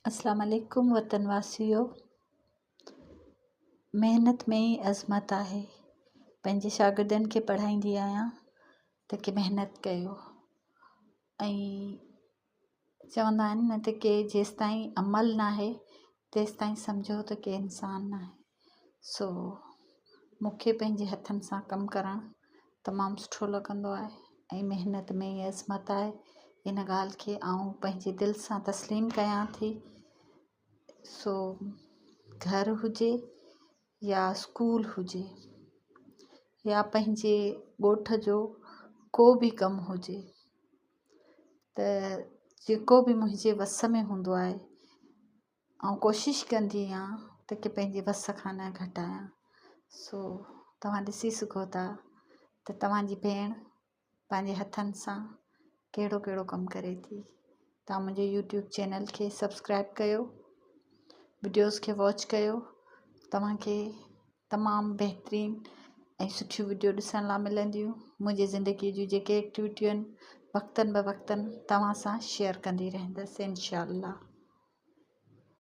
اسلام عليڪم وطن واسيو محنت ۾ ئي عظمت آهي پنهنجي شاگردن کي پڙهائيندي آهيان ته ڪي محنت ڪيو ۽ چوندا آهن نه ته ڪي جيستائين عمل ناهي تيستائين سمجهو ته ڪي انسان ناهي سو مون کي پنهنجي هٿن سان ڪم ڪرڻ تمام سٺو لڳندو آهي ۽ محنت ۾ ئي عظمت آهي ان ڳالهه کي آئون پنهنجي دل سان تسليم ڪيان ٿي سو گهر هجي يا اسڪول هجي يا پنهنجي ڳوٺ جو ڪو به ڪم هجي ته جيڪو به منهنجي وس ۾ هوندو آهي آئون ڪوشش ڪندي آهيان ته ڪي پنهنجي وس کان نه گهٽايان سو توهان ڏسي سگهو ٿا ته توهان جي ڀيڻ پنهنجي هٿن سان ڪهڙو ڪهڙو ڪم ڪري ٿي توهان منهنجي يوٽيوب چينل کي سبسڪرائب ڪيو وڊيوز کي واچ ڪيو توهان کي تمام بهترين ۽ سٺيون وڊيو ڏسڻ لاء ملنديون منهنجي زندگي جون جيڪي ايڪٽيوٽيون آهن وقتن به وقتن توهان سان شيئر ڪندي رهندس انشاء الله.